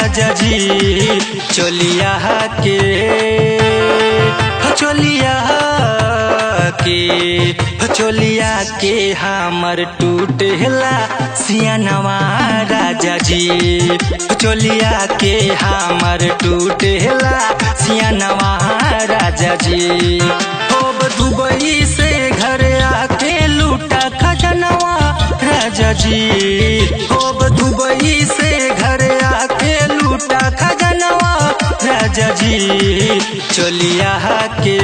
राजा जी, चोलिया के हो चोलिया के हो चोलिया के हमर टूटेला सियानवा राजा जी, हो चोलिया के हमर टूटेला सियानवा राजा जी। होब दुबई से घर आके लूटा खजनवा राजा जी, होब दुबई से घर आके लूटा खजनवा राजा जी, चोलिया के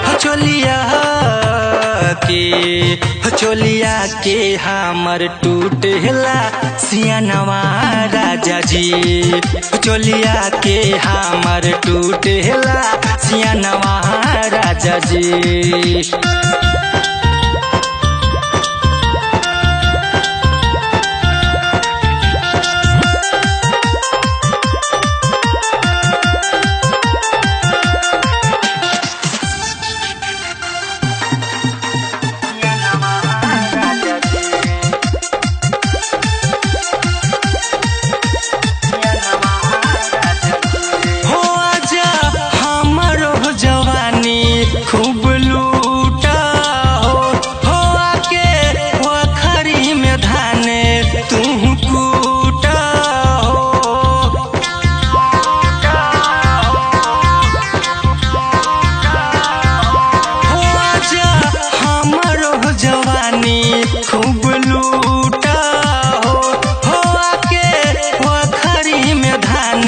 हो चोलिया के हो चोलिया के हमर टूटेला सियानवा राजा जी, हो चोलिया के हमर टूटेला सियानवा राजा जी। हो आजा हमरो जवानी खूब लूटा हो आके पोखरी में धान तू कूटा हो। हो आजा हमरो जवानी खूब लूटा हो आके पोखरी में धान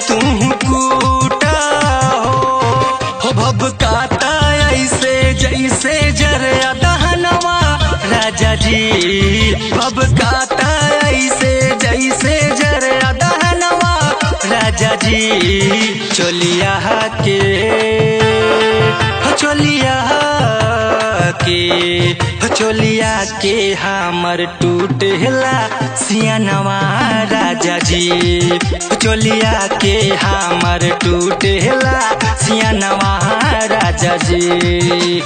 तू कूटा हो भबकाता ऐसे जैसे जरिया दहनवा राजा जी, भबकाता ऐसे जैसे जरिया दहनवा राजा जी, चोलिया के हो चोलिया के हो चोलिया के हमर टूटेला सियानवा राजा जी, हो चोलिया के हमर टूटेला सियानवा राजा जी।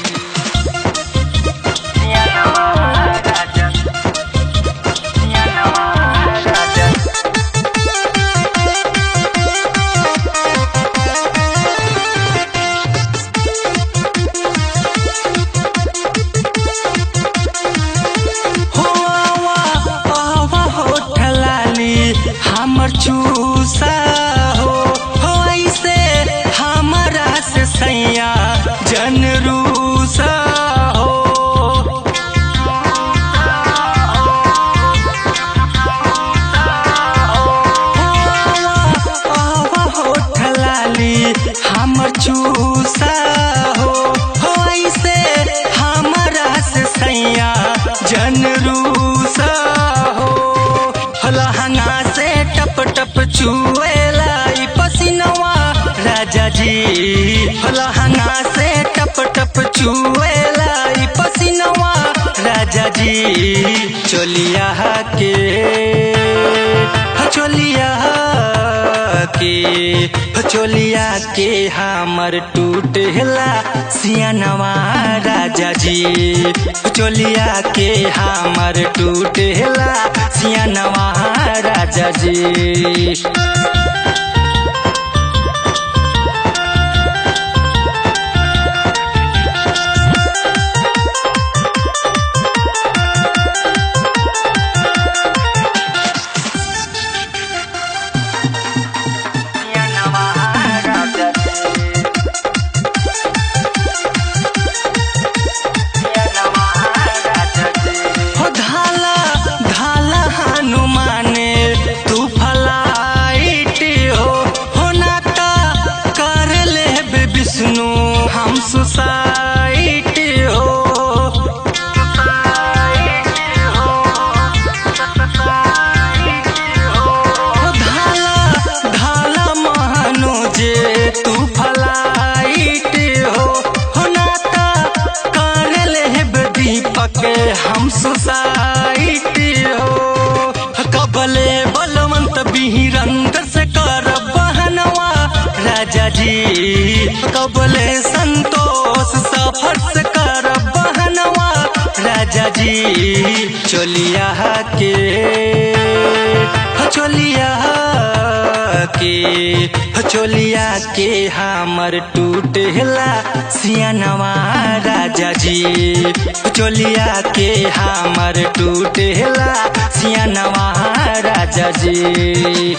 हो आवा आवा होठ लाली हमर चूसा हो ऐसे हमरा से सैया जन रूसा हो। हो आवा आवा होठ लाली हमर चूसा हो ऐसे हमरा से सैया जन रूसा हो। लहंगा से टप टप चुएला ई पसीनवा राजा जी, लहंगा से टप टप चुएला ई पसीनवा राजा जी, चोलिया के हो चोलिया के हो चोलिया के हमर टूटेला सियानवा राजा जी, हो चोलिया के हमर टूटेला सियानवा राजा जी। हो धाला धाला हनुमाने तू फलाइट हो नाता कर ले विष्णु हम सुसाइट हो। हो धाला धाला महानुजे तू फलाइट हो नाता कर लेब दीपक हम सुसाइट हो। कबले बलवंत बिहिरंद से कर बहनवा राजा जी, कबले संतोष सफर से कर बहनवा राजा जी, चोलिया के हो चोलिया के, हो चोलिया के हमर टूटेला सियानवा राजा जी, हो चोलिया के हमर टूटेला सियानवा राजा जी।